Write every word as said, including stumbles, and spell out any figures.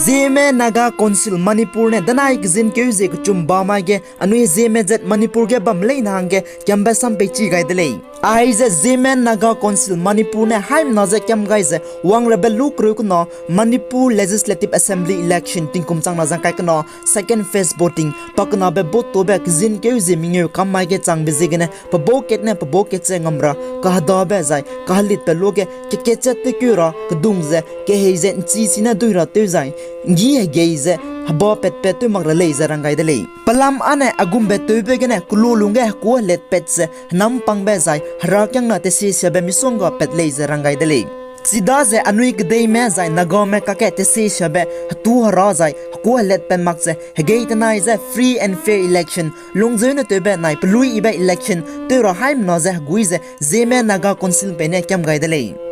Zeme Naga Council Manipur ne danai kezin keu zie kechum ba mai ge anui Zeme zat Manipur ge bam leine hangge kiambe sam peichi gai de lei. Aize Zeme Naga Council Manipur ne haimena ze kiam gai ze wangrabe lu kereu kena Manipur Legislative Assembly election tingkum changna zang kai kena second phase voting pakenabe vote tobe kezin keu zie mengeu kam mai ge changbe ziegene pebau kat ne pebau kat ze ngam ra kahedabe zai kahelitbe luage kekat ze tewkeu ra kedung ze kehei ze nchi chine dui ra tew zai nggi hegei ze heba patpat tew mak ra lei ze rang gai de lei. Pelam âne a gumbe tewbe gene kelu lungge hekû helatpat ze henam pangbe zai herakiangna tesiesiabe misongga pat lei ze rang gai de lei. Chidaze anui kedeime zai Nagame kakge tesiesiabe hetû hera zai hekû helatpat mak ze hegei tenai ze free and fair election, lungzeune tewbe nai peluiyibe election tew ra haimena ze hegui ze Zeme Naga Council peine kiam gai de lei.